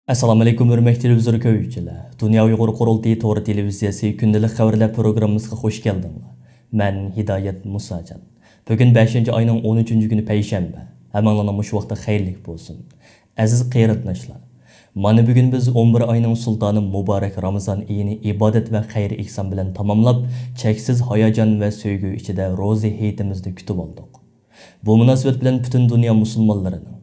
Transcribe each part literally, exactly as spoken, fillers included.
ئەسسالامۇئەلەيكۇم، ھۆرمەتلىك تېلېۋىزور كۆرگۈچىلەر. دۇنيا ئۇيغۇر قۇرۇلتىيى تور تېلېۋىزىيەسى كۈندىلىك خەۋەرلەر پروگراممىمىزغا خۇش كەلدىڭلار. مەن ھىدايەت مۇساجان. بۈگۈن بەشىنچى ئاينىڭ ئون ئۈچىنچى كۈنى پەيشەنبە. ھەممىڭلارنىڭ مۇشۇ ۋاقتى خەيرلىك بولسۇن. ئەزىز قېرىنداشلار، مانا بۈگۈن بىز ئون بىر ئاينىڭ سۇلتانى مۇبارەك رامىزان ئېيىنى ئىبادەت ۋە خەير ئېھسان بىلەن تاماملاپ، چەكسىز ھاياجان ۋە سۆيگۈ ئىچىدە روزا ھېيتىمىزنى كۈتۈۋالدۇق. بۇ مۇناسىۋەت بىلەن پۈتۈن دۇنيا مۇسۇلمانلىرىنىڭ،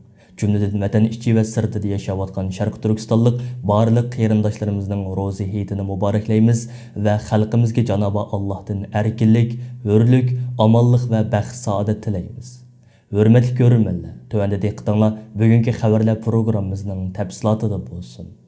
جۈملىدىن ۋەتەن ئىچى ۋە سىرتىدا ياشاۋاتقان شەرقىي تۈركىستانلىق بارلىق قېرىنداشلىرىمىزنىڭ روزا ھېيتىنى مۇبارەكلەيمىز ۋە خەلقىمىزگە جانابى ئاللاھتىن ئەركىنلىك، ھۆرلۈك، ئامانلىق ۋە بەخت-سائادەت تىلەيمىز. ھۆرمەتلىك كۆرۈرمەنلەر، تۆۋەندە دىققىتىڭلار بۈگۈنكى خەۋەرلەر پروگراممىمىزنىڭ تەپسىلاتىدا بولسۇن.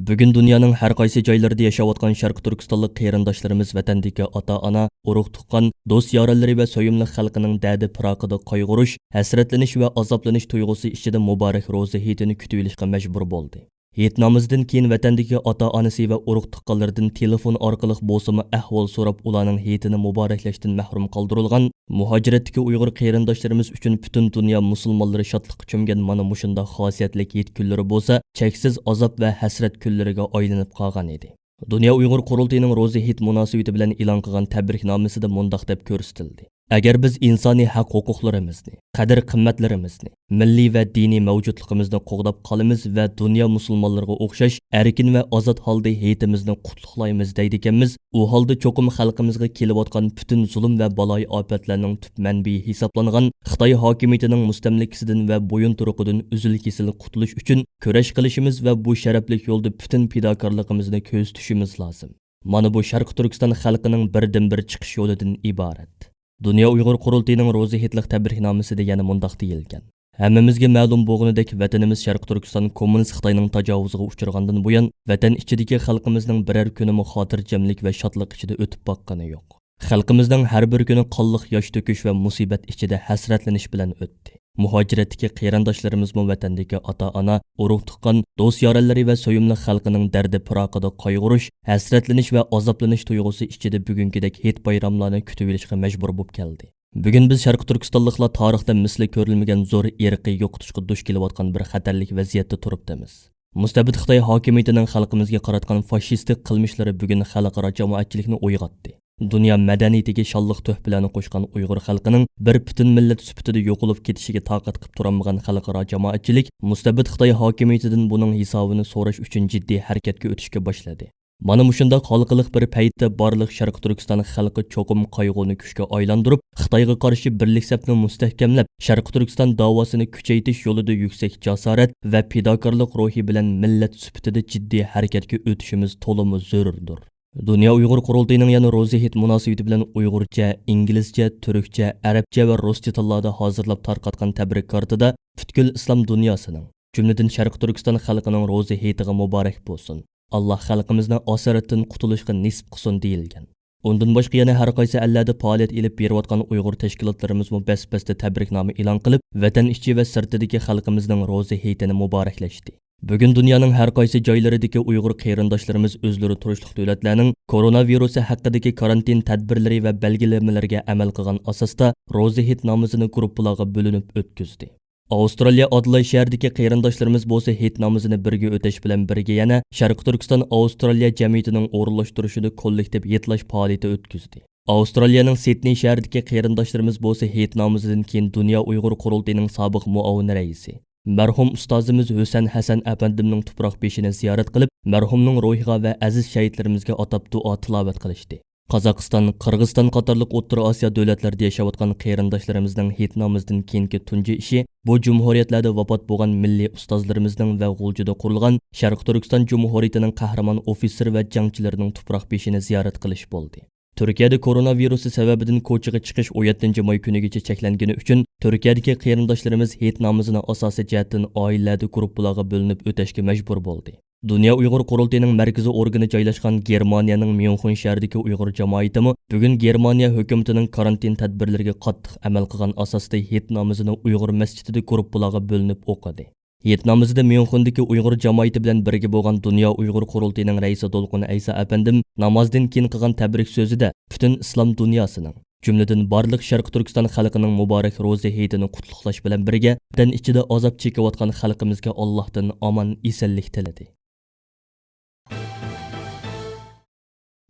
بۈگۈن دۇنيانىڭ ھەر قايسى جايلىرىدا ياشاۋاتقان شەرقىي تۈركىستانلىق قېرىنداشلىرىمىز ۋەتەندىكى ئاتا-ئانا، ئۇرۇق-تۇغقان، دوست-يارەنلىرى ۋە سۆيۈملۈك خەلقىنىڭ دەردى، پىراقىدا قايغۇرۇش، ھەسرەتلىنىش ۋە ئازابلىنىش تۇيغۇسى ئىچىدە مۇبارەك روزا ھېيتىنى كۈتۈۋېلىشقا مەجبۇر بولدى. ھېيت نامىزىدىن كېيىن ۋەتەندىكى ئاتا-ئانىسى ۋە ئۇرۇق-تۇغقانلىرىدىن تېلېفون ئارقىلىق بولسىمۇ ئەھۋال سوراپ، ئۇلارنىڭ ھېيتىنى مۇبارەكلەشتىن مەھرۇم قالدۇرۇلغان مۇھاجىرەتتىكى ئۇيغۇر قېرىنداشلىرىمىز ئۈچۈن پۈتۈن دۇنيا مۇسۇلمانلىرى شادلىققا چۆمگەن مانا مۇشۇنداق خاسىيەتلىك ھېيت كۈنلىرى بولسا چەكسىز ئازاب ۋە ھەسرەت كۈنلىرىگە ئايلىنىپ قالغان ئىدى. دۇنيا ئۇيغۇر قۇرۇلتىيىنىڭ روزا ھېيت مۇناسىۋىتى بىلەن ئېلان قىلغان تەبرىكنامىسىدە مۇنداق دەپ كۆرسىتىلدى: «ئەگەر بىز ئىنسانىي ھەق-ھوقۇقلىرىمىزنى، قەدىر-قىممەتلىرىمىزنى، مىللىي ۋە دىنىي مەۋجۇتلۇقىمىزنى قوغداپ قالىمىز ۋە دۇنيا مۇسۇلمانلىرىغا ئوخشاش ئەركىن ۋە ئازاد ھالدا ھېيتىمىزنى قۇتلۇقلايمىز دەيدىكەنمىز، ئۇ ھالدا چوقۇم خەلقىمىزغا كېلىۋاتقان پۈتۈن زۇلۇم ۋە بالايىئاپەتلەرنىڭ تۈپ مەنبىيى ھېسابلانغان خىتاي ھاكىمىيىتىنىڭ مۇستەملىكىسىدىن ۋە بويۇنتۇرۇقىدىن ئۈزۈل-كېسىل قۇتۇلۇش ئۈچۈن كۈرەش قىلىشىمىز ۋە بۇ شەرەپلىك يولدا پۈتۈن پىداكارلىقىمىزنى كۆرسىتىشىمىز لازىم. مانا بۇ شەرقىي تۈركىستان خەلقىنىڭ بىردىنبىر چىقىش يولىدىن ئىبارەت.» دۇنيا ئۇيغۇر قۇرۇلتىيىنىڭ روزا ھېيتلىق تەبرىكنامىسىدە يەنە مۇنداق دېيىلگەن: «ھەممىمىزگە مەلۇم بولغىنىدەك، ۋەتىنىمىز شەرقىي تۈركىستان كوممۇنىست خىتاينىڭ تاجاۋۇزىغا ئۇچرىغاندىن بۇيان، ۋەتەن ئىچىدىكى خەلقىمىزنىڭ بىرەر كۈنىمۇ خاتىرجەملىك ۋە شادلىق ئىچىدە ئۆتۈپ باققىنى يوق. خەلقىمىزنىڭ ھەر بىر كۈنى قانلىق ياش تۆكۈش ۋە مۇسىبەت ئىچىدە ھەسرەتلىنىش بىلەن ئۆتتى. مۇھاجىرەتتىكى قېرىنداشلىرىمىزمۇ ۋەتەندىكى ئاتا-ئانا، ئۇرۇق-تۇغقان، دوست-يارەنلىرى ۋە سۆيۈملۈك خەلقىنىڭ دەردى-پىراقىدا قايغۇرۇش، ھەسرەتلىنىش ۋە ئازابلىنىش تۇيغۇسى ئىچىدە بۈگۈنكىدەك ھېيت-بايراملارنى كۈتۈۋېلىشقا مەجبۇر بولۇپ كەلدى. بۈگۈن بىز شەرقىي تۈركىستانلىقلار تارىختا مىسلى كۆرۈلمىگەن زور ئىرقىي يوقىتىشقا دۇچ كېلىۋاتقان بىر خەتەرلىك ۋەزىيەتتە تۇرۇپتىمىز. مۇستەبىت خىتاي ھاكىمىيىتىنىڭ خەلقىمىزگە قاراتقان فاشىستىك قىلمىشلىرى بۈگۈن خەلقئارا جامائەتچىلىكنى ئويغاتتى. دۇنيا مەدەنىيىتىگە شانلىق تۆھپىلەرنى قوشقان ئۇيغۇر خەلقىنىڭ بىر پۈتۈن مىللەت سۈپىتىدە يوقىلىپ كېتىشىگە تاقەت قىلىپ تۇرالمىغان خەلقئارا جامائەتچىلىك مۇستەبىت خىتاي ھاكىمىيىتىدىن بۇنىڭ ھېسابىنى سوراش ئۈچۈن جىددىي ھەرىكەتكە ئۆتۈشكە باشلىدى. مانا مۇشۇنداق ھالقىلىق بىر پەيتتە بارلىق شەرقىي تۈركىستان خەلقى چوقۇم قايغۇنى كۈچكە ئايلاندۇرۇپ، خىتايغا قارشى بىرلىك سەپنى مۇستەھكەملەپ، شەرقىي تۈركىستان داۋاسىنى كۈچەيتىش يولىدا يۈكسەك جاسارەت ۋە پىداكارلىق روھى بىلەن مىللەت سۈپىتىدە جىددىي ھەرىكەتكە ئۆتۈشىمىز تولىمۇ زۆرۈردۇر. دۇنيا ئۇيغۇر قۇرۇلتىيىنىڭ يەنە روزا ھېيت مۇناسىۋىتى بىلەن ئۇيغۇرچە، ئىنگلىزچە، تۈركچە، ئەرەبچە ۋە رۇسچە تىللاردا ھازىرلاپ تارقاتقان تەبرىك كارتىدا پۈتكۈل ئىسلام دۇنياسىنىڭ، جۈملىدىن شەرقىي تۈركىستان خەلقىنىڭ روزا ھېيتىغا مۇبارەك بولسۇن. ئاللا خەلقىمىزنى ئاسارەتتىن قۇتۇلۇشقا نېسىپ قىلسۇن دېيىلگەن. ئۇندىن باشقا يەنە ھەر قايسى ئەللەردە پائالىيەت ئېلىپ بېرىۋاتقان ئۇيغۇر تەشكىلاتلىرىمىزمۇ بەس-بەستە تەبرىكنامە ئېلان قىلىپ، ۋەتەن ئىچى ۋە سىرتىدىكى خەلقىمىزنىڭ روزا ھېيتىنى مۇبارەكلەشتى. بۈگۈن دۇنيانىڭ ھەر قايسى جايلىرىدىكى ئۇيغۇر قېرىنداشلىرىمىز ئۆزلىرى تۇرۇشلۇق دۆلەتلەرنىڭ كورونا ۋىرۇسى ھەققىدىكى كارانتىن تەدبىرلىرى ۋە بەلگىلىمىلىرىگە ئەمەل قىلغان ئاساستا روزا ھېيت نامىزىنى گۇرۇپپىلارغا بۆلۈنۈپ ئۆتكۈزدى. ئاۋسترالىيە ئادېلايد شەھىرىدىكى قېرىنداشلىرىمىز بولسا ھېيت نامىزىنى بىرگە ئۆتەش بىلەن بىرگە يەنە شەرقىي تۈركىستان ئاۋسترالىيە جەمئىيىتىنىڭ ئورۇنلاشتۇرۇشىدا كوللېكتىپ ھېيتلاش پائالىيىتى ئۆتكۈزدى. ئاۋسترالىيەنىڭ سىدنېي شەھىرىدىكى قېرىنداشلىرىمىز بولسا ھېيت نامىزىدىن كېيىن دۇنيا ئۇيغۇر قۇرۇلتىيىنىڭ سابىق مۇئاۋىن رەئىسى، مەرھۇم ئۇستازىمىز ھۈسەن ھەسەن ئەپەندىمنىڭ تۇپراق بېشىنى زىيارەت قىلىپ، مەرھۇمنىڭ روھىغا ۋە ئەزىز شەھىدلىرىمىزگە ئاتاپ دۇئا تىلاۋەت قىلىشتى. قازاقىستان، قىرغىزىستان قاتارلىق ئوتتۇرا ئاسىيا دۆلەتلىرىدە ياشاۋاتقان قېرىنداشلىرىمىزنىڭ ھېيت نامىزىدىن كېيىنكى تۇنجى ئىشى بۇ جۇمھۇرىيەتلەردە ۋاپات بولغان مىللىي ئۇستازلىرىمىزنىڭ ۋە غۇلجىدا قۇرۇلغان شەرقىي تۈركىستان جۇمھۇرىيىتىنىڭ قەھرىمان ئوفىتسېر ۋە جەڭچىلىرىنىڭ تۇپراق بېشىنى زىيارەت قىلىش بولدى. تۈركىيەدە كورونا ۋىرۇسى سەۋەبىدىن كوچىغا چىقىش ئون يەتتىنچى ماي كۈنىگىچە چەكلەنگىنى ئۈچۈن، تۈركىيەدىكى قېرىنداشلىرىمىز ھېيت نامىزىنى ئاساسىي جەھەتتىن ئائىلىلەردە گۇرۇپپىلارغا بۆلۈنۈپ ئۆتەشكە مەجبۇر بولدى. دۇنيا ئۇيغۇر قۇرۇلتىيىنىڭ مەركىزىي ئورگىنى جايلاشقان گېرمانىيەنىڭ ميۇنخېن شەھىرىدىكى ئۇيغۇر جامائىتىمۇ بۈگۈن گېرمانىيە ھۆكۈمىتىنىڭ كارانتىن تەدبىرلىرىگە قاتتىق ئەمەل قىلغان ئاساستا ھېيت نامىزىنى ئۇيغۇر مەسچىتىدە گۇرۇپپىلاغا بۆلۈنۈپ ئوقۇدى. ھېيت نامىزىدا ميۇنخېندىكى ئۇيغۇر جامائىتى بىلەن بىرگە بولغان دۇنيا ئۇيغۇر قۇرۇلتىيىنىڭ رەئىسى دولقۇن ئەيسا ئەپەندىم نامازدىن كېيىن قىلغان تەبرىك سۆزىدە پۈتۈن ئىسلام دۇنياسىنىڭ، جۈملىدىن بارلىق شەرقىي تۈركىستان خەلقىنىڭ مۇبارەك روزا ھېيتىنى قۇتلۇقلاش بىلەن بىرگە، ۋەتەن ئىچىدە ئازاب چېكىۋاتقان خەلقىمىزگە ئاللاھتىن ئامان، ئېسەنلىك تىلىدى.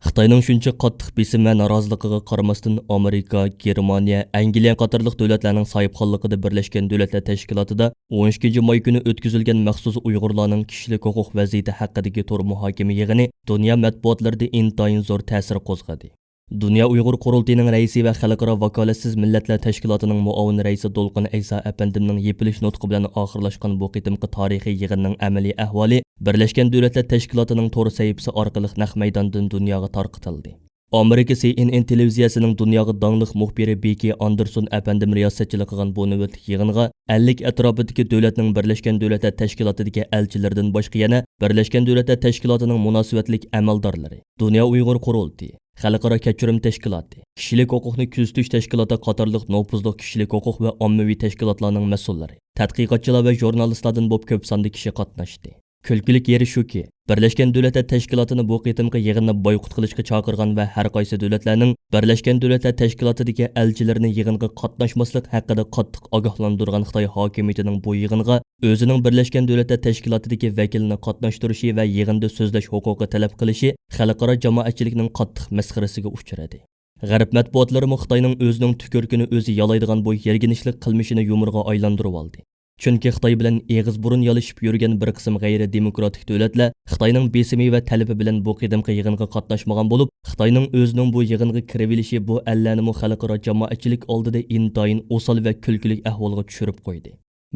خىتاينىڭ شۇنچە قاتتىق بېسىم ۋە نارازىلىقىغا قارىماستىن، ئامېرىكا، گېرمانىيە، ئەنگلىيە قاتارلىق دۆلەتلەرنىڭ ساھىبخانلىقىدا بىرلەشكەن دۆلەتلەر تەشكىلاتىدا ئون ئىككىنچى ماي كۈنى ئۆتكۈزۈلگەن مەخسۇس ئۇيغۇرلارنىڭ كىشىلىك ھوقۇق ۋەزىيىتى ھەققىدىكى تور مۇھاكىمە يىغىنى دۇنيا مەتبۇئاتلىرىدا ئىنتايىن زور تەسىر قوزغىدى. دۇنيا ئۇيغۇر قۇرۇلتىيىنىڭ رەئىسى ۋە خەلقئارا ۋاكالەتسىز مىللەتلەر تەشكىلاتىنىڭ مۇئاۋىن رەئىسى دولقۇن ئەيسا ئەپەندىمنىڭ يېپىلىش نۇتقى بىلەن ئاخىرلاشقان بۇ قېتىمقى تارىخىي يىغىننىڭ ئەمەلىي ئەھۋالى بىرلەشكەن دۆلەتلەر تەشكىلاتىنىڭ تور سەھىپىسى ئارقىلىق نەق مەيداندىن دۇنياغا تارقىتىلدى. ئامېرىكا سى ئېن ئېن تېلېۋىزىيەسىنىڭ دۇنياغا داڭلىق مۇخبىرى بېككى ئاندېرسون ئەپەندىم رىياسەتچىلىك قىلغان بۇ نۆۋەتلىك يىغىنغا ئەللىك ئەتراپىدىكى دۆلەتنىڭ بىرلەشكەن دۆلەتلەر تەشكىلاتىدىكى ئەلچىلىرىدىن باشقا يەنە بىرلەشكەن دۆلەتلەر تەشكىلاتىنىڭ مۇناسىۋەتلىك ئەمەلدارلىرى، دۇنيا ئۇيغۇر قۇرۇلتىيى، خەلقئارا كەچۈرۈم تەشكىلاتى، كىشىلىك ھوقۇقنى كۆزىتىش تەشكىلاتى قاتارلىق نوپۇزلۇق كىشىلىك ھوقۇق ۋە ئاممىۋى تەشكىلاتلارنىڭ مەسئۇللىرى، تەتقىقاتچىلار ۋە ژۇرنالىستلاردىن بولۇپ كۆپ ساندا كىشى قاتناشتى. كۈلكىلىك يېرى شۇكى، بىرلەشكەن دۆلەتلەر تەشكىلاتىنى بۇ قېتىمقى يىغىننى بايقۇت قىلىشقا چاقىرغان ۋە ھەر قايسى دۆلەتلەرنىڭ بىرلەشكەن دۆلەتلەر تەشكىلاتىدىكى ئەلچىلىرىنى يىغىنغا قاتناشماسلىق ھەققىدە قاتتىق ئاگاھلاندۇرغان خىتاي ھاكىمىيىتىنىڭ بۇ يىغىنغا ئۆزىنىڭ بىرلەشكەن دۆلەتلەر تەشكىلاتىدىكى ۋەكىلىنى قاتناشتۇرۇشى ۋە يىغىندا سۆزلەش ھوقۇقى تەلەپ قىلىشى خەلقئارا جامائەتچىلىكنىڭ قاتتىق مەسخىرىسىگە ئۇچرىدى. غەرب مەتبۇئاتلىرىمۇ خىتاينىڭ ئۆزىنىڭ تۈكۈرۈكىنى ئۆزى يالايدىغان بۇ يىرگىنچلىك قىلمىشىنى يۇمۇرغا ئايلاندۇرۇۋالدى. چۈنكى خىتاي بىلەن ئېغىز بۇرۇن يالىشىپ يۈرگەن بىر قىسىم غەيرىي دېموكراتىك دۆلەتلەر خىتاينىڭ بېسىمى ۋە تەلىپى بىلەن بۇ قېتىمقى يىغىنغا قاتناشمىغان بولۇپ، خىتاينىڭ ئۆزىنىڭ بۇ يىغىنغا كىرىۋېلىشى بۇ ئەللەرنىمۇ خەلقئارا جامائەتچىلىك ئالدىدا ئىنتايىن ئوسال ۋە كۈلكىلىك ئەھۋالغا چۈشۈرۈپ قويدى.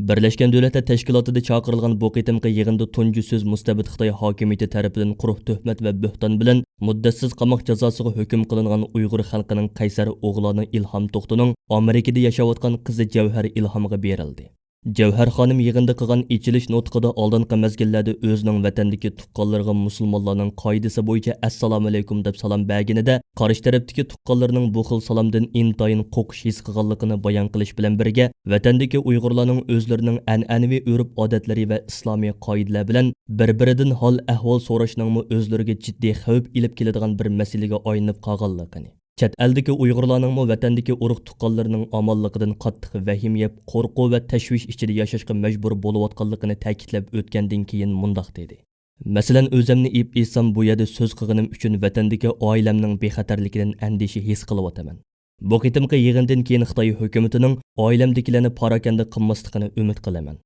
بىرلەشكەن دۆلەتلەر تەشكىلاتىدا چاقىرىلغان بۇ قېتىمقى يىغىندا تۇنجى سۆز مۇستەبىت خىتاي ھاكىمىيىتى تەرىپىدىن قۇرۇق تۆھمەت ۋە بۆھتان بىلەن مۇددەتسىز قاماق جازاسىغا ھۆكۈم قىلىنغان ئۇيغۇر خەلقىنىڭ قەيسەر ئوغلانى ئىلھام توختىنىڭ ئامېرىكىدا ياشاۋاتقان قىزى جەۋھەر ئىلھامغا بېرىلدى. جەۋھەر خانىم يىغىندا قىلغان ئېچىلىش نۇتقىدا ئالدىنقى مەزگىللەردە ئۆزىنىڭ ۋەتەندىكى تۇغقانلىرىغا مۇسۇلمانلارنىڭ قائىدىسى بويىچە ئەسسالامۇئەلەيكۇم دەپ سالام بەرگىنىدە، قارشى تەرەپتىكى تۇغقانلىرىنىڭ بۇ خىل سالامدىن ئىنتايىن قورقۇش ھېس قىلغانلىقىنى بايان قىلىش بىلەن بىرگە، ۋەتەندىكى ئۇيغۇرلارنىڭ ئۆزلىرىنىڭ ئەنئەنىۋى ئۆرپ-ئادەتلىرى ۋە ئىسلامىي قائىدىلەر بىلەن بىر-بىرىدىن ھال-ئەھۋال سوراشنىڭمۇ ئۆزلىرىگە جىددىي خەۋپ ئېلىپ كېلىدىغان بىر مەسىلىگە ئايلىنىپ قالغانلىقىنى، چەت ئەلدىكى ئۇيغۇرلارنىڭمۇ ۋەتەندىكى ئۇرۇق-تۇغقانلىرىنىڭ ئامانلىقىدىن قاتتىق ۋەھىمە يەپ، قورقۇ ۋە تەشۋىش ئىچىدە ياشاشقا مەجبۇر بولۇۋاتقانلىقىنى تەكىتلەپ ئۆتكەندىن كېيىن مۇنداق دېدى. مەسىلەن، ئۆزۈمنى ئېلىپ ئېيتسام، بۇ يەردە سۆز قىلغىنىم ئۈچۈن ۋەتەندىكى ئائىلەمنىڭ بىخەتەرلىكىدىن ئەندىشە ھېس قىلىۋاتىمەن. بۇ قېتىمقى يىغىندىن كېيىن خىتاي ھۆكۈمىتىنىڭ ئائىلەمدىكىلەرنى پاراكەندە قىلماسلىقىنى ئۈمىد قىلىمەن.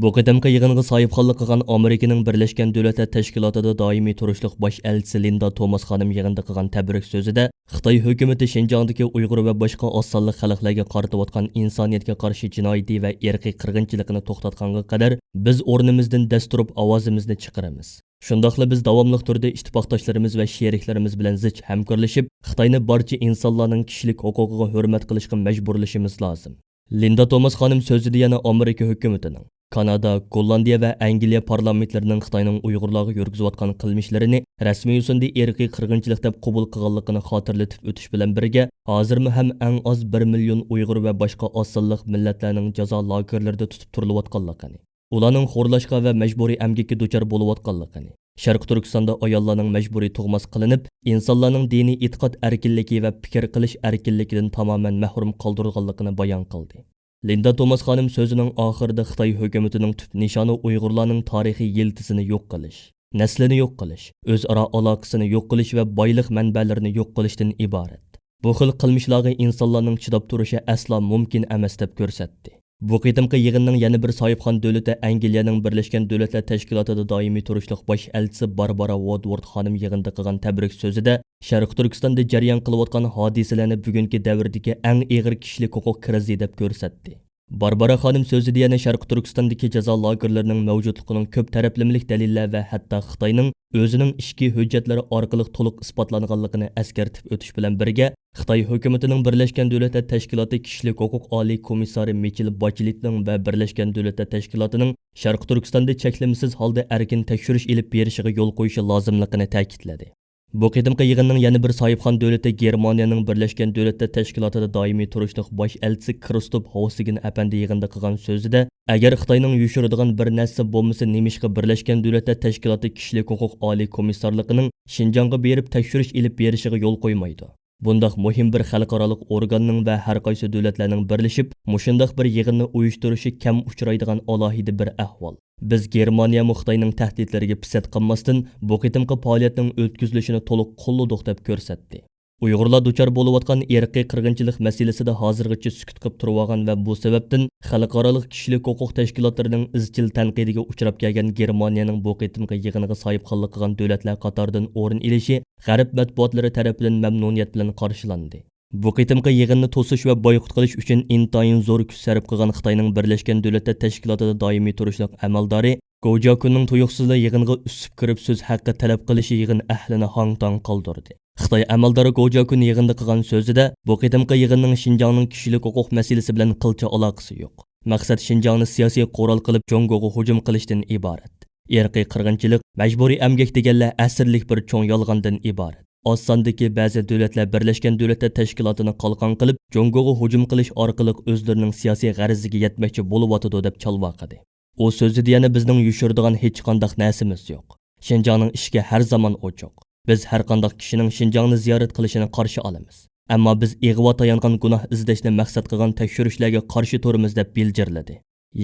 بۇ قېتىمقى يىغىنغا ساھىبخانلىق قىلغان ئامېرىكىنىڭ بىرلەشكەن دۆلەتلەر تەشكىلاتىدا دائىمىي تۇرۇشلۇق باش ئەلچىسى لىندا توماس خانىم يىغىندا قىلغان تەبرىك سۆزىدە، خىتاي ھۆكۈمىتى شىنجاڭدىكى ئۇيغۇر ۋە باشقا ئاز سانلىق خەلقلەرگە قارىتىۋاتقان ئىنسانىيەتكە قارشى جىنايىتى ۋە ئىرقىي قىرغىنچىلىقىنى توختاتقانغا قەدەر، بىز ئورنىمىزدىن دەس تۇرۇپ ئاۋازىمىزنى چىقىرىمىز. شۇنداقلا بىز داۋاملىق تۈردە ئىتتىپاقداشلىرىمىز ۋە شېرىكلىرىمىز بىلەن زىچ ھەمكارلىشىپ، خىتاينى بارچە ئىنسانلارنىڭ كىشىلىك ھوقۇقىغا ھۆرمەت قىلىشقا مەجبۇرلىشىمىز لازىم. لىندا توماس خانىم سۆزىدە يەنە ئامېرىكا ھۆكۈمىتىنىڭ، كانادا، گوللاندىيە ۋە ئەنگلىيە پارلامېنتلىرىنىڭ خىتاينىڭ ئۇيغۇرلارغا يۈرگۈزۈۋاتقان قىلمىشلىرىنى رەسمىي يوسۇندا ئىرقىي قىرغىنچىلىق دەپ قوبۇل قىلغانلىقىنى خاتىرىلىتىپ ئۆتۈش بىلەن بىرگە، ھازىرمۇ ھەم ئەڭ ئاز بىر مىليون ئۇيغۇر ۋە باشقا ئاز سانلىق مىللەتلەرنىڭ جازا لاگېرلىرىدا تۇتۇپ تۇرۇلۇۋاتقانلىقىنى، ئۇلارنىڭ خورلاشقا ۋە مەجبۇرىي ئەمگەككە دۇچار بولۇۋاتقانلىقىنى، شەرقىي تۈركىستاندا ئاياللارنىڭ مەجبۇرىي تۇغماس قىلىنىپ، ئىنسانلارنىڭ دىنىي ئېتىقاد ئەركىنلىكى ۋە پىكىر قىلىش ئەركىنلىكىدىن تامامەن مەھرۇم قالدۇرۇلغانلىقىنى بايان قىلدى. لىندا توماس خانىم سۆزىنىڭ ئاخىرىدا خىتاي ھۆكۈمىتىنىڭ تۈپ نىشانى ئۇيغۇرلارنىڭ تارىخىي يىلتىزىنى يوق قىلىش، نەسلىنى يوق قىلىش، ئۆزئارا ئالاقىسىنى يوق قىلىش ۋە بايلىق مەنبەلىرىنى يوق قىلىشتىن ئىبارەت. بۇ خىل قىلمىشلارغا ئىنسانلارنىڭ چىداپ تۇرۇشى ئەسلا مۇمكىن ئەمەس دەپ كۆرسەتتى. بۇ قېتىمقى يىغىننىڭ يەنە بىر ساھىبخان دۆلىتى ئەنگلىيەنىڭ بىرلەشكەن دۆلەتلەر تەشكىلاتىدا دائىمىي تۇرۇشلۇق باش ئەلچىسى باربارا ۋودۋورد خانىم يىغىندا قىلغان تەبرىك سۆزىدە، شەرقىي تۈركىستاندا جەريان قىلىۋاتقان ھادىسىلەرنى بۈگۈنكى دەۋردىكى ئەڭ ئېغىر كىشىلىك ھوقۇق كىرىزى دەپ كۆرسەتتى. باربارا خانىم سۆزىدە يەنە شەرقىي تۈركىستاندىكى جازا لاگېرلىرىنىڭ مەۋجۇتلۇقىنىڭ كۆپ تەرەپلىمىلىك دەلىللەر ۋە ھەتتا خىتاينىڭ ئۆزىنىڭ ئىچكى ھۆججەتلىرى ئارقىلىق تولۇق ئىسپاتلانغانلىقىنى ئەسكەرتىپ ئۆتۈش بىلەن بىرگە، خىتاي ھۆكۈمىتىنىڭ بىرلەشكەن دۆلەتلەر تەشكىلاتى كىشىلىك ھوقۇق ئالىي كومىسسارى مىچېل باچېلېتنىڭ ۋە بىرلەشكەن دۆلەتلەر تەشكىلاتىنىڭ شەرقىي تۈركىستاندا چەكلىمىسىز ھالدا ئەركىن تەكشۈرۈش ئېلىپ بېرىشىغا يول قويۇشى لازىملىقىنى تەكىتلىدى. بۇ قېتىمقى يىغىننىڭ يەنە بىر ساھىبخان دۆلىتى گېرمانىيەنىڭ بىرلەشكەن دۆلەتلەر تەشكىلاتىدا دائىمىي تۇرۇشلۇق باش ئەلچىسى كىرستوپ ھاۋسىگېن ئەپەندى يىغىندا قىلغان سۆزىدە، ئەگەر خىتاينىڭ يوشۇرىدىغان بىر نەرسىسى بولمىسا، نېمىشقا بىرلەشكەن دۆلەتلەر تەشكىلاتى كىشىلىك ھوقۇق ئالىي كومىسسارلىقىنىڭ شىنجاڭغا بېرىپ تەكشۈرۈش ئېلىپ بېرىشىغا يول قويمايدۇ؟ بۇنداق مۇھىم بىر خەلقئارالىق ئورگاننىڭ ۋە ھەر قايسى دۆلەتلەرنىڭ بىرلىشىپ مۇشۇنداق بىر يىغىننى ئۇيۇشتۇرۇشى كەم ئۇچرايدىغان ئالاھىدە بىر ئەھۋال. بىز گېرمانىيەمۇ خىتاينىڭ تەھدىتلىرىگە پىسەت قىلماستىن، بۇ قېتىمقى پائالىيەتنىڭ ئۆتكۈزۈلۈشىنى تولۇق قوللىدۇق، دەپ كۆرسەتتى. ئۇيغۇرلار دۇچار بولۇۋاتقان ئىرقىي قىرغىنچىلىق مەسىلىسىدە ھازىرغىچە سۈكۈت قىلىپ تۇرۇۋالغان ۋە بۇ سەۋەبتىن خەلقئارالىق كىشىلىك ھوقۇق تەشكىلاتلىرىنىڭ ئىزچىل تەنقىدىگە ئۇچراپ كەلگەن گېرمانىيەنىڭ بۇ قېتىمقى يىغىنغا ساھىبخانلىق قىلغان دۆلەتلەر قاتارىدىن ئورۇن ئېلىشى غەرب مەتبۇئاتلىرى تەرىپىدىن مەمنۇنىيەت بىلەن قارشىلاندى. بۇ قېتىمقى يىغىننى توسۇش ۋە بايقۇت قىلىش ئۈچۈن ئىنتايىن زور كۈچ سەرپ قىلغان خىتاينىڭ بىرلەشكەن دۆلەتلەر تەشكىلاتىدا دائىمىي تۇرۇشلۇق ئەمەلدارى گوۋ جياكۈننىڭ تۇيۇقسىزلا يىغىنغا ئۈسۈپ كىرىپ سۆز ھەققى تەلەپ قىلىشى يىغىن ئەھلىنى ھاڭ-تاڭ قالدۇردى. خىتاي ئەمەلدارى گوۋ جياكۈن يىغىندا قىلغان سۆزىدە، بۇ قېتىمقى يىغىننىڭ شىنجاڭنىڭ كىشىلىك ھوقۇق مەسىلىسى بىلەن قىلچە ئالاقىسى يوق. مەقسەت شىنجاڭنى سىياسىي قورال قىلىپ جۇڭگوغا ھۇجۇم قىلىشتىن ئىبارەت. ئىرقىي قىرغىنچىلىق، مەجبۇرىي ئەمگەك دېگەنلەر ئەسىرلىك بىر چوڭ يالغاندىن ئىبارەت. ئاز ساندىكى بەزى دۆلەتلەر بىرلەشكەن دۆلەتلەر تەشكىلاتىنى قالقان قىلىپ، جۇڭگوغا ھۇجۇم قىلىش ئارقىلىق ئۆزلىرىنىڭ سىياسىي غەرىزىگە يەتمەكچى بولۇۋاتىدۇ، دەپ چالۋاقىدى. ئۇ سۆزىدە يەنە بىزنىڭ يوشۇرىدىغان ھېچقانداق نەرسىمىز يوق. شىنجاڭنىڭ ئىشىكى ھەر زامان ئوچۇق. بىز ھەرقانداق كىشىنىڭ شىنجاڭنى زىيارەت قىلىشىنى قارشى ئالىمىز. ئەمما بىز ئىغۋا تايانغان گۇناھ ئىزدەشنى مەقسەت قىلغان تەكشۈرۈشلەرگە قارشى تۇرىمىز، دەپ بىلجىرلىدى.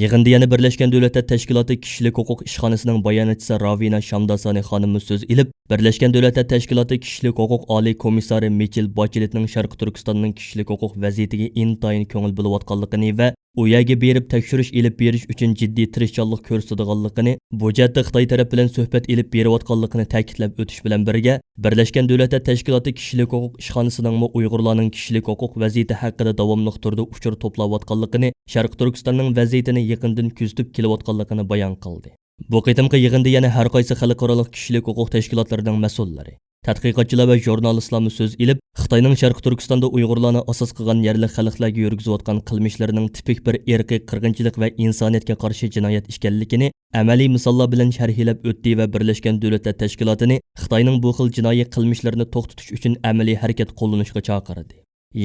يىغىندا يەنە بىرلەشكەن دۆلەتلەر تەشكىلاتى كىشىلىك ھوقۇق ئىشخانىسىنىڭ باياناتچىسى راۋىنا شامداسانى خانىممۇ سۆز ئېلىپ، بىرلەشكەن دۆلەتلەر تەشكىلاتى كىشىلىك ھوقۇق ئالىي كومىسسارى مىچېل باچېلېتنىڭ شەرقىي تۈركىستاننىڭ كىشىلىك ھوقۇق ۋەزىيىتىگە ئىنتايىن كۆڭۈل بۆلۈۋاتقانلىقىنى ۋە ئۇ يەرگە بېرىپ تەكشۈرۈش ئېلىپ بېرىش ئۈچۈن جىددىي تىرىشچانلىق كۆرسىتىدىغانلىقىنى، بۇ جەھەتتە خىتاي تەرەپ بىلەن سۆھبەت ئېلىپ بېرىۋاتقانلىقىنى تەكىتلەپ ئۆتۈش بىلەن بىرگە، بىرلەشكەن دۆلەتلەر تەشكىلاتى كىشىلىك ھوقۇق ئىشخانىسىنىڭمۇ ئۇيغۇرلارنىڭ كىشىلىك ھوقۇق ۋەزىيىتى ھەققىدە داۋاملىق تۈردە ئۇچۇر توپلاۋاتقانلىقىنى، شەرقىي تۈركىستاننىڭ ۋەزىيىتىنى يېقىندىن كۆزىتىپ كېلىۋاتقانلىقىنى بايان قىلدى. بۇ قېتىمقى يىغىندا يەنە ھەر قايسى خەلقئارالىق كىشىلىك ھوقۇق تەشكىلاتلىرىنىڭ مەسئۇللىرى، تەتقىقاتچىلار ۋە ژۇرنالىستلارمۇ سۆز ئېلىپ، خىتاينىڭ شەرقىي تۈركىستاندا ئۇيغۇرلارنى ئاساس قىلغان يەرلىك خەلقلەرگە يۈرگۈزۈۋاتقان قىلمىشلىرىنىڭ تىپىك بىر ئىرقىي قىرغىنچىلىق ۋە ئىنسانىيەتكە قارشى جىنايەت ئىكەنلىكىنى ئەمەلىي مىساللار بىلەن شەرھلەپ ئۆتتى ۋە بىرلەشكەن دۆلەتلەر تەشكىلاتىنى خىتاينىڭ بۇ خىل جىنايى قىلمىشلىرىنى توختىتىش ئۈچۈن ئەمەلىي ھەرىكەت قوللىنىشقا چاقىردى.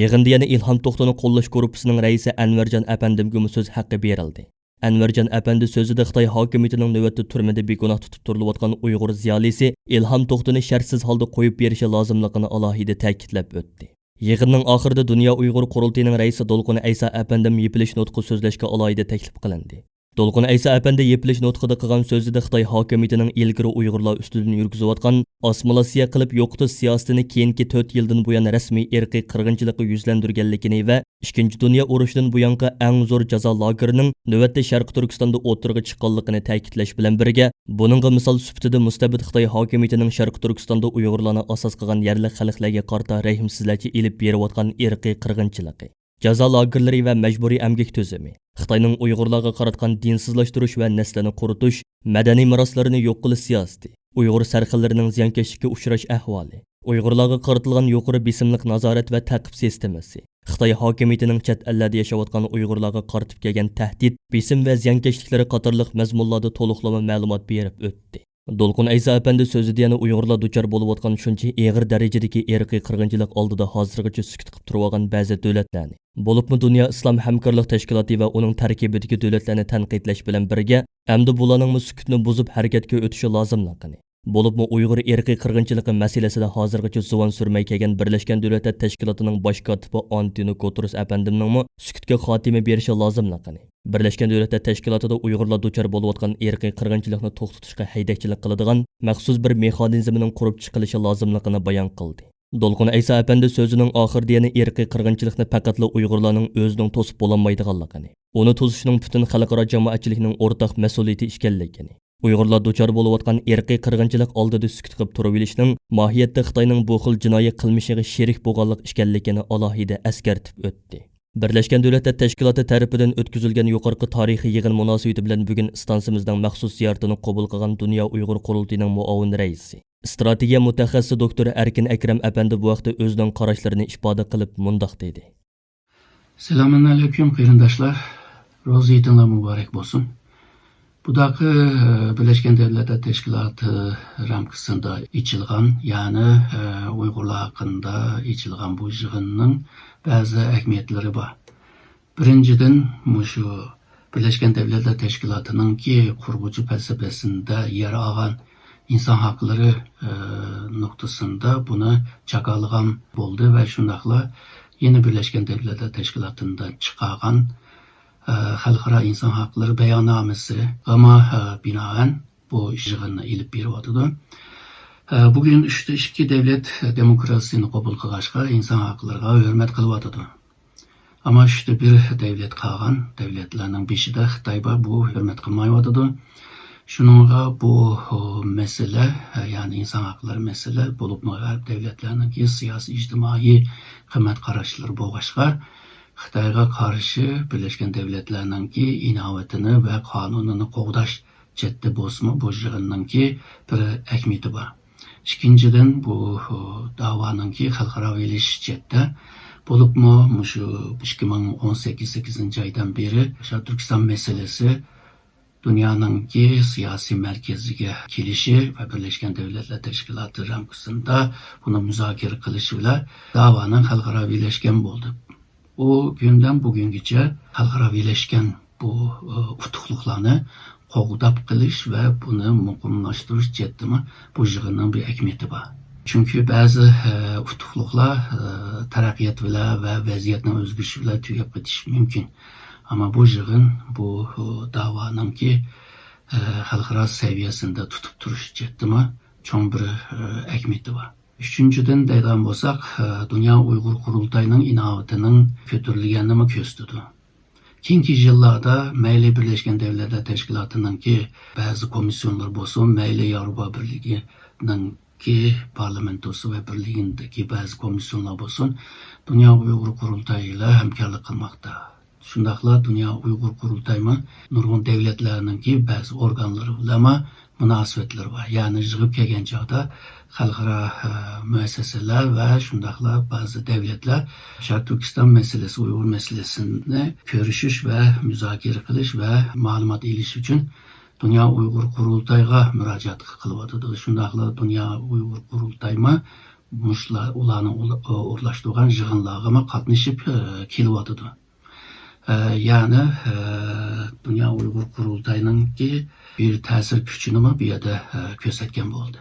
يىغىندا يەنە ئىلھام توختىنى قوللاش گۇرۇپپىسىنىڭ رەئىسى ئەنۋەرجان ئەپەندىمگىمۇ سۆز ھەققى بېرىلدى. ئەنۋەرجان ئەپەندى سۆزىدە خىتاي ھاكىمىيىتىنىڭ نۆۋەتتە تۈرمىدە بىگۇناھ تۇتۇپ تۇرۇلۇۋاتقان ئۇيغۇر زىيالىيسى ئىلھام توختىنى شەرتسىز ھالدا قويۇپ بېرىشى لازىملىقىنى ئالاھىدە تەكىتلەپ ئۆتتى. يىغىننىڭ ئاخىرىدا دۇنيا ئۇيغۇر قۇرۇلتىيىنىڭ رەئىسى دولقۇن ئەيسا ئەپەندىم يېپىلىش نۇتقى سۆزلەشكە ئالاھىدە تەكلىپ قىلىندى. دولقۇن ئەيسا ئەپەندى يېپىلىش نۇتقىدا قىلغان سۆزىدە خىتاي ھاكىمىيىتىنىڭ ئىلگىرى ئۇيغۇرلار ئۈستىدىن يۈرگۈزۈۋاتقان ئاسسىمىلياتسىيە قىلىپ يوقىتىش سىياسىتىنى كېيىنكى تۆت يىلدىن بۇيان رەسمىي ئىرقىي قىرغىنچىلىققا يۈزلەندۈرگەنلىكىنى ۋە ئىككىنچى دۇنيا ئۇرۇشىدىن بۇيانقى ئەڭ زور جازا لاگېرىنىڭ نۆۋەتتە شەرقىي تۈركىستاندا ئوتتۇرىغا چىققانلىقىنى تەكىتلەش بىلەن بىرگە، بۇنىڭغا مىسال سۈپىتىدە مۇستەبىت خىتاي ھاكىمىيىتىنىڭ شەرقىي تۈركىستاندا ئۇيغۇرلارنى ئاساس قىلغان يەرلىك خەلقلەرگە قارىتا رەھىمسىزلەرچە ئېلىپ بېرىۋاتقان ئىرقىي قىرغىنچىلىقى، جازا لاگېرلىرى ۋە مەجبۇرىي ئەمگەك تۈزۈمى، خىتاينىڭ ئۇيغۇرلارغا قاراتقان دىنسىزلاشتۇرۇش ۋە نەسلىنى قۇرۇتۇش، مەدەنىي مىراسلىرىنى يوق قىلىش سىياسىتى، ئۇيغۇر سەرخىللىرىنىڭ زىيانكەشلىككە ئۇچراش ئەھۋالى، ئۇيغۇرلارغا قارىتىلغان يۇقىرى بېسىملىق نازارەت ۋە تەقىپ سىستېمىسى، خىتاي ھاكىمىيىتىنىڭ چەت ئەللەردە ياشاۋاتقان ئۇيغۇرلارغا قارىتىپ كەلگەن تەھدىت، بېسىم ۋە زىيانكەشلىكلىرى قاتارلىق مەزمۇنلاردا تولۇقلىما مەلۇمات بېرىپ ئۆتتى. دولقۇن ئەيسا ئەپەندى سۆزىدە يەنە ئۇيغۇرلار دۇچار بولۇۋاتقان شۇنچە ئېغىر دەرىجىدىكى ئىرقىي قىرغىنچىلىق ئالدىدا ھازىرغىچە سۈكۈت قىلىپ تۇرۇۋالغان بەزى دۆلەتلەرنى، بولۇپمۇ دۇنيا ئىسلام ھەمكارلىق تەشكىلاتى ۋە ئۇنىڭ تەركىبىدىكى دۆلەتلەرنى تەنقىدلەش بىلەن بىرگە، ئەمدى بۇلارنىڭمۇ سۈكۈتنى بۇزۇپ ھەرىكەتكە ئۆتۈشى لازىملىقىنى، بولۇپمۇ ئۇيغۇر ئىرقىي قىرغىنچىلىقى مەسىلىسىدە ھازىرغىچە زۇۋان سۈرمەي كەلگەن بىرلەشكەن دۆلەتلەر تەشكىلاتىنىڭ باش كاتىپى ئانتونىيو گۇتېررېس ئەپەندىمنىڭمۇ سۈكۈتكە خاتىمە بېرىشى لازىملىقىنى، بىرلەشكەن دۆلەتلەر تەشكىلاتىدا ئۇيغۇرلار دۇچار بولۇۋاتقان ئىرقىي قىرغىنچىلىقنى توختىتىشقا ھەيدەكچىلىك قىلىدىغان مەخسۇس بىر مېخانىزمنىڭ قۇرۇپ چىقىلىشى لازىملىقىنى بايان قىلدى. دولقۇن ئەيسا ئەپەندى سۆزىنىڭ ئاخىرىدا يەنە ئىرقىي قىرغىنچىلىقنى پەقەتلا ئۇيغۇرلارنىڭ ئۆزىنىڭ توسۇپ بولالمايدىغانلىقىنى، ئۇنى توسۇشنىڭ پۈتۈن خەلقئارا جامائەتچىلىكنىڭ ئورتاق مەسئۇلىيىتى ئىكەنلىكىنى، ئۇيغۇرلار دۇچار بولۇۋاتقان ئىرقىي قىرغىنچىلىق ئالدىدا سۈكۈت قىلىپ تۇرۇۋېلىشنىڭ ماھىيەتتە خىتاينىڭ بۇ خىل جىنايى قىلمىشىغا شېرىك بولغانلىق ئىكەنلىكىنى ئالاھىدە ئەسكەرتىپ ئۆتتى. بىرلەشكەن دۆلەتلەر تەشكىلاتى تەرىپىدىن ئۆتكۈزۈلگەن يۇقىرىقى تارىخىي يىغىن مۇناسىۋىتى بىلەن بۈگۈن ئىستانسىمىزنىڭ مەخسۇس زىيارىتىنى قوبۇل قىلغان دۇنيا ئۇيغۇر قۇرۇلتىيىنىڭ مۇئاۋىن رەئىسى، ئىستراتېگىيە مۇتەخەسسىسى دوكتور ئەركىن ئەكرەم ئەپەندى بۇ ھەقتە ئۆزىنىڭ قاراشلىرىنى ئىپادە قىلىپ مۇنداق دېدى. سالامۇئەلەيكۇم قېرىنداشلار، روزا ھېيتىڭلار مۇبارەك بولسۇن. بۇداقى، ئە، بىرلەشكەن دۆلەتلەر تەشكىلاتى رامكىسىدا ئېچىلغان، يەنى، ئە، ئۇيغۇرلار ھەققىدە ئېچىلغان بۇ يىغىننىڭ بەزى ئەھمىيەتلىرى بار. بىرىنچىدىن، مۇشۇ بىرلەشكەن دۆلەتلەر تەشكىلاتىنىڭكى قۇرغۇچى پەلسەپىسىدە يەر ئالغان ئىنسان ھەقلىرى، ئە، نۇقتىسىدا بۇنى جاكارلىغان بولدى ۋە شۇنداقلا يەنە بىرلەشكەن دەۋلەتلەر تەشكىلاتىدا چىقارغان، ئە، خەلقئارا ئىنسان ھەقلىرى باياننامىسىغىمۇ، ئە، بىنائەن بۇ يىغىننى ئېلىپ بېرىۋاتىدۇ. ئە، بۈگۈن ئۈچتە ئىككى دەۋلەت دېموكراتىيىنى قوبۇل قىلغاچقا، ئىنسان ھەقلىرىغا ھۆرمەت قىلىۋاتىدۇ. ئەمما ئۈچتە بىر دەۋلەت قالغان دەۋلەتلەرنىڭ بېشىدا خىتاي بار، بۇ ھۆرمەت قىلمايۋاتىدۇ. شۇنىڭغا بۇ، ئۇ، مەسىلە، يەنى ئىنسان ھەقلىرى مەسىلە، بولۇپمۇ غەرب دەۋلەتلەرنىڭكى سىياسىي، ئىجتىمائىي قىممەت قاراشلىرى بولغاچقا، خىتايغا قارشى بىرلەشكەن دەۋلەتلەرنىڭكى ئىناۋىتىنى ۋە قانۇنىنى قوغداش جەھەتتە بولسىمۇ، بۇ يىغىننىڭكى بىر ئەھمىيىتى بار. ئىككىنچىدىن، بۇ، ئۇ، داۋانىڭكى خەلقئارا ئېلىش جەھەتتە، بولۇپمۇ مۇشۇ ئىككى مىڭ ئون سەككىز، سەككىزىنچى ئايدىن بېرى شەرقىي تۈركىستان مەسىلىسى دۇنيانىڭكى سىياسىي مەركىزىگە كېلىشى ۋە بىرلەشكەن دەۋلەتلەر تەشكىلاتى رامكىسىدا بۇنى مۇزاكىرە قىلىشى بىلەن داۋانىڭ خەلقئارا بىرلەشكەن بولدى. ئۇ كۈندىن بۈگۈنگىچە خەلقئارا بىرلەشكەن بۇ، ئۇ، ئۇتۇقلۇقلارنى قوغداپ قېلىش ۋە بۇنى مۇقىملاشتۇرۇش جەھەتتىمۇ بۇ يىغىننىڭ بىر ئەھمىيىتى بار. چۈنكى بەزى، ئە، ئۇتۇقلۇقلار، ئە، تەرەققىيات بىلەن ۋە ۋەزىيەتنىڭ ئۆزگىرىشى بىلەن تۈگەپ كېتىشى مۇمكىن. ئەمما بۇ يىغىن بۇ، ئۇ، داۋانىڭكى، ئە، خەلقئارا سەۋىيەسىندە تۇتۇپ تۇرۇش جەھەتتىمۇ چوڭ بىر، ئە، ئەھمىيىتى بار. ئۈچىنچىدىن، دەيدىغان بولساق، ئە، دۇنيا ئۇيغۇر قۇرۇلتايىنىڭ ئىناۋىتىنىڭ كۆتۈرۈلگەنلىكىنى كۆرسىتىدۇ. كېيىنكى يىللاردا مەيلى بىرلەشكەن دەۋلەتلەر تەشكىلاتىنىڭكى بەزى كومىسسىيونلىرى بولسۇن، مەيلى ياۋروپا بىرلىكىنىڭكى پارلامېنتوسى ۋە بىرلىكىدىكى بەزى كومىسسىيونلار بولسۇن، دۇنيا ئۇيغۇر قۇرۇلتايى بىلەن ھەمكارلىق قىلماقتا. شۇنداقلا دۇنيا ئۇيغۇر قۇرۇلتايىمۇ نۇرغۇن دەۋلەتلەرنىڭكى بەزى ئورگانلىرى بىلەنمۇ مۇناسىۋەتلىرى بار. يەنى يىغىپ كەلگەن چاغدا خەلقئارا، ئە، مۇئەسسەسىلەر ۋە شۇنداقلا بەزى دەۋلەتلەر شەرقىي تۈركىستان مەسىلىسى، ئۇيغۇر مەسىلىسىنى كۆرۈشۈش ۋە مۇزاكىرە قىلىش ۋە مەلۇمات ئېلىش ئۈچۈن دۇنيا ئۇيغۇر قۇرۇلتايىغا مۇراجىئەت قىلىۋاتىدۇ. شۇنداقلا دۇنيا ئۇيغۇر قۇرۇلتايىمۇ مۇشۇلار، ئۇلارنىڭ ئۇلا-، ئورۇنلاشتۇرغان يىغىنلارغىمۇ قاتنىشىپ، ئە، كېلىۋاتىدۇ. ئە، يەنى، ئە، دۇنيا ئۇيغۇر قۇرۇلتايىنىڭكى بىر تەسىر كۈچىنىمۇ بۇ يەردە، ئە، كۆرسەتكەن بولدى.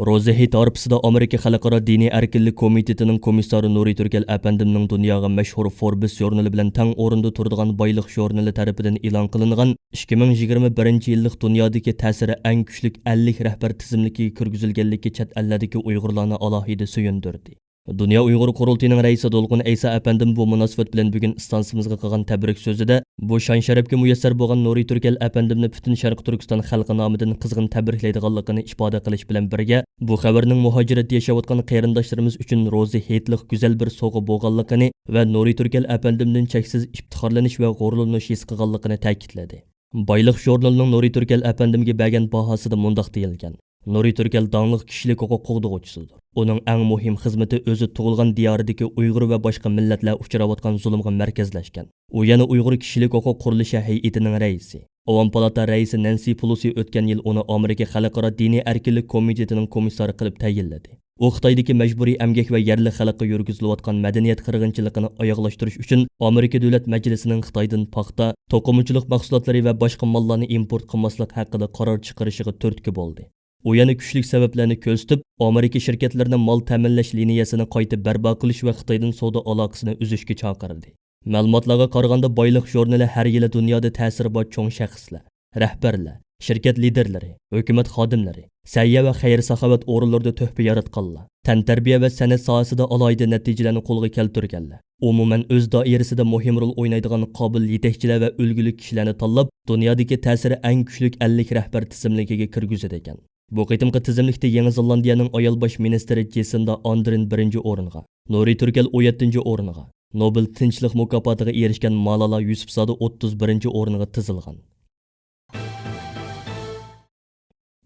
روزى ھېيت ھارپىسىدا ئامېرىكا خەلقئارا دىنىي ئەركىنلىك كومىتېتىنىڭ كومىسسارى نۇرى تۈركەل ئەپەندىمنىڭ دۇنياغا مەشھۇر فوربس ژۇرنىلى بىلەن تەڭ ئورۇندا تۇرىدىغان بايلىق ژۇرنىلى تەرىپىدىن ئېلان قىلىنغان ئىككى مىڭ يىگىرمە بىرىنچى يىللىق دۇنيادىكى تەسىرى ئەڭ كۈچلۈك ئەللىك رەھبەر تىزىملىكىگە كىرگۈزۈلگەنلىكى چەت ئەللەردىكى ئۇيغۇرلارنى ئالاھىدە سۆيۈندۈردى. دۇنيا ئۇيغۇر قۇرۇلتىيىنىڭ رەئىسى دولقۇن ئەيسا ئەپەندىم بۇ مۇناسىۋەت بىلەن بۈگۈن ئىستانسىمىزغا قىلغان تەبرىك سۆزىدە، بۇ شان-شەرەپكە مۇيەسسەر بولغان نۇرى تۈركەل ئەپەندىمنى پۈتۈن شەرقىي تۈركىستان خەلقى نامىدىن قىزغىن تەبرىكلەيدىغانلىقىنى ئىپادە قىلىش بىلەن بىرگە، بۇ خەۋەرنىڭ مۇھاجىرەتتە ياشاۋاتقان قېرىنداشلىرىمىز ئۈچۈن روزى ھېيتلىق گۈزەل بىر سوۋغا بولغانلىقىنى ۋە نۇرى تۈركەل ئەپەندىمدىن چەكسىز ئىپتىخارلىنىش ۋە غۇرۇرلىنىش ھېس قىلغانلىقىنى تەكىتلىدى. بايلىق ژۇرنىلىنىڭ نۇرى تۈركەل ئەپەندىمگە بەرگەن باھاسىدا مۇنداق دېيىلگەن: نۇرى تۈركەل داڭلىق كىشىلىك ھوقۇق قوغدىغۇچىسىدۇر. ئۇنىڭ ئەڭ مۇھىم خىزمىتى ئۆزى تۇغۇلغان دىيارىدىكى ئۇيغۇر ۋە باشقا مىللەتلەر ئۇچراۋاتقان زۇلۇمغا مەركەزلەشكەن. ئۇ يەنە ئۇيغۇر كىشىلىك ھوقۇق قۇرۇلۇشى ھەيئىتىنىڭ رەئىسى، ئاۋام پالاتا رەئىسى نەنسى پېلوسى ئۆتكەن يىل ئۇنى ئامېرىكا خەلقئارا دىنىي ئەركىنلىك كومىتېتىنىڭ كومىسسارى قىلىپ تەيىنلىدى. ئۇ خىتايدىكى مەجبۇرىي ئەمگەك ۋە يەرلىك خەلققە يۈرگۈزۈلۈۋاتقان مەدەنىيەت قىرغىنچىلىقىنى ئاياغلاشتۇرۇش ئۈچۈن ئامېرىكا دۆلەت مەجلىسىنىڭ خىتايدىن پاختا، توقۇمىچىلىق مەھسۇلاتلىرى ۋە باشقا ماللارنى ئىمپورت قىلماسلىق ھەققىدە قارار چىقىرىشىغا تۈرتكە بولدى. ئۇ يەنە كۈچلۈك سەۋەبلەرنى كۆرسىتىپ، ئامېرىكا شىركەتلىرىنى مال تەمىنلەش لىنىيەسىنى قايتا بەرپا قىلىش ۋە خىتايدىن سودا ئالاقىسىنى ئۈزۈشكە چاقىردى. مەلۇماتلارغا قارىغاندا، بايلىق ژۇرنىلى ھەر يىلى دۇنيادا تەسىرى بار چوڭ شەخسلەر، رەھبەرلەر، شىركەت لىدىرلىرى، ھۆكۈمەت خادىملىرى، سەھىيە ۋە خەير-ساخاۋەت ئورۇنلىرىدا تۆھپە ياراتقانلار، تەنتەربىيە ۋە سەنئەت ساھەسىدە ئالاھىدە نەتىجىلەرنى قولغا كەلتۈرگەنلەر، ئومۇمەن، ئۆز دائىرىسىدە مۇھىم رول ئوينايدىغان قابىل يېتەكچىلەر ۋە ئۈلگىلىك كىشىلەرنى تاللاپ، دۇنيادىكى تەسىرى ئەڭ كۈچلۈك ئەللىك رەھبەر تىزىملىكىگە كىرگۈزىدىكەن. بۇ قېتىمقى تىزىملىكتە يېڭى زېلاندىيەنىڭ ئايال باش مىنىستىرى جېسىندا ئاندرېن بىرىنچى ئورۇنغا، نۇرى تۈركەل ئون يەتتىنچى ئورۇنغا، نوبېل تىنچلىق مۇكاپاتىغا ئېرىشكەن مالالە يۈسۈپزادە ئوتتۇز بىرىنچى ئورۇنغا تىزىلغان.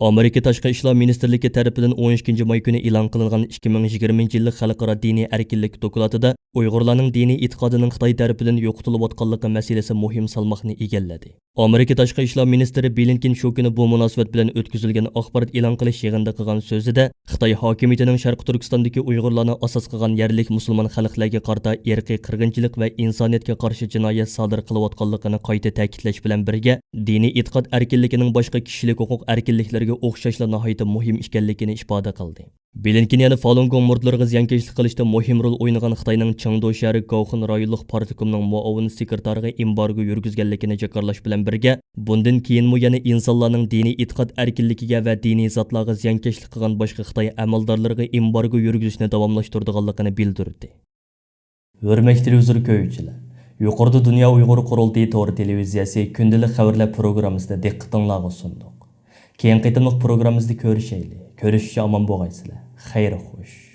ئامېرىكا تاشقى ئىشلار مىنىستىرلىكى تەرىپىدىن ئون ئىككىنچى ماي كۈنى ئېلان قىلىنغان ئىككى مىڭ يىگىرمىنچى يىللىق خەلقئارا دىنىي ئەركىنلىك دوكلاتىدا ئۇيغۇرلارنىڭ دىنىي ئېتىقادىنىڭ خىتاي تەرىپىدىن يوقىتىلىۋاتقانلىقى مەسىلىسى مۇھىم سالماقنى ئىگىلىدى. ئامېرىكا تاشقى ئىشلار مىنىستىرى بلىنكېن شۇ كۈنى بۇ مۇناسىۋەت بىلەن ئۆتكۈزۈلگەن ئاخبارات ئېلان قىلىش يىغىنىدا قىلغان سۆزىدە، خىتاي ھاكىمىيىتىنىڭ شەرقىي تۈركىستاندىكى ئۇيغۇرلارنى ئاساس قىلغان يەرلىك مۇسۇلمان خەلقلەرگە قارىتا ئىرقىي قىرغىنچىلىق ۋە ئىنسانىيەتكە قارشى جىنايەت سادىر قىلىۋاتقانلىقىنى قايتا تەكىتلەش بىلەن بىرگە، دىنىي ئېتىقاد ئەركىنلىكىنىڭ باشقا كىشىلىك ھوقۇق ئەركىنلىكلىرىگە ئوخشاشلا ناھايىتى مۇھىم ئىكەنلىكىنى ئىپادە قىلدى. بلىنكېن يەنە فالۇنگوڭ مۇردىلىرىغا زىيانكەشلىك قىلىشتا مۇھىم رول ئوينىغان خىتاينىڭ چېڭدۇ شەھىرى گاۋخۇن رايونلۇق پارتكومنىڭ مۇئاۋىن سېكرېتارىغا ئېمبارگو يۈرگۈزگەنلىكىنى جاكارلاش بىلەن بىرگە، بۇندىن كېيىنمۇ يەنە ئىنسانلارنىڭ دىنىي ئېتىقاد ئەركىنلىكىگە ۋە دىنىي زاتلارغا زىيانكەشلىك قىلغان باشقا خىتاي ئەمەلدارلىرىغا ئېمبارگو يۈرگۈزۈشنى داۋاملاشتۇرىدىغانلىقىنى بىلدۈردى. ھۆرمەتلىك تېلېۋىزور كۆرگۈچىلەر، يۇقىرىدا دۇنيا ئۇيغۇر قۇرۇلتىيى تور تېلېۋىزىيەسى كۈندىلىك خەۋەرلەر پروگراممىسىنى دىققىتىڭلارغا سۇندۇق. كېيىنكى قېتىملىق پروگراممىمىزدا كۆرۈشەيلى. كۆرۈشكىچە ئامان بولغايسىلەر. خەير خوش.